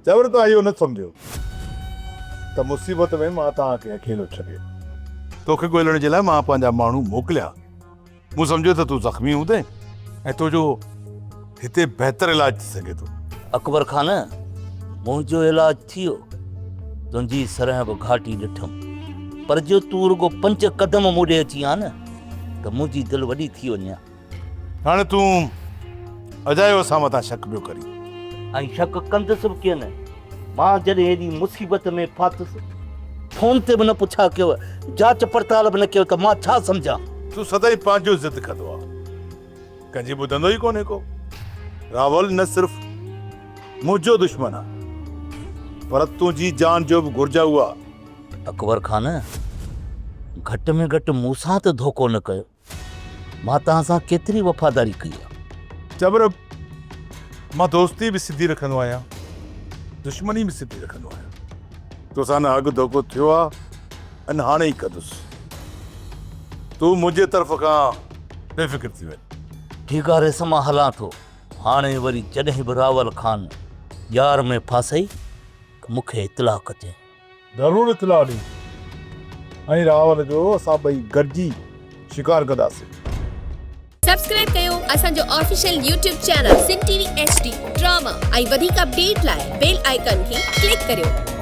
جبر توهان اهو نه سمجهو ته مصيبت ۾ مان توهان کي اڪيلو ڇڏيو. توکي ڳولڻ جي لاء مان پنهنجا ماڻهو موڪليا. مون سمجهيو ته تون زخمي هوندين ۽ تنهنجو هتي بهتر علاج ٿي سگهي ٿو. اڪبر خان، منهنجو علاج ٿي ويو. تنهنجي سرهه به گهاٽي ڏٺم. پر جو تون رڳو پنج قدم مون ڏي اچين ها نه ته منهنجي دل وڏي ٿي وڃي ها. هاڻي تون اجايو اسان مٿان شڪ پيو ڪرين. ۽ شڪ ڪندس به ڪين. مان جڏهن ايڏي مصيبت ۾ ڦاٿس، فون تي به نه پڇا ڪيو، جاچ پڙتال به نه ڪيو ته مان ڇا سمجهان؟ تون سدائين پنهنجو ضد ڪندو آ. ڪنهن جي ٻڌندو ئي ڪونهي ڪو. راول نه صرف منهنجو دشمن آ، پر تنهنجي جان جو به گهرجائو آ. اڪبر خان، گهٽ ۾ گهٽ مون سان ته ڌوڪو نه ڪيو. مان توهان سان ڪيتري وفاداري ڪئي آهي. جبر، مان دوستي به سڌي رکندو آهيان، دشمني به سڌي رکندو آهيان. توسان نه اڳ ڌوڪو ٿيو آهي ۽ نه هاڻي ئي ڪندس. تون منهنجي طرف کان بي فڪر ٿي وڃ. ٺيڪ آهي ريس مان هلان ٿو. هاڻي وري جڏهن به راول خان ڄار ۾ ڦاسئي ته مون کي اطلاع ڪجانء. ضرور اطلاع ڏيندس ۽ راول جو اسان ٻئي گڏجي شڪار ڪنداسين. سبسڪرائب ڪيو اسان جو official YouTube channel Sindh T V H D drama ۽ وڌيڪ اپڊيٽ لاء بيل آئيڪان کي ڪلڪ ڪريو.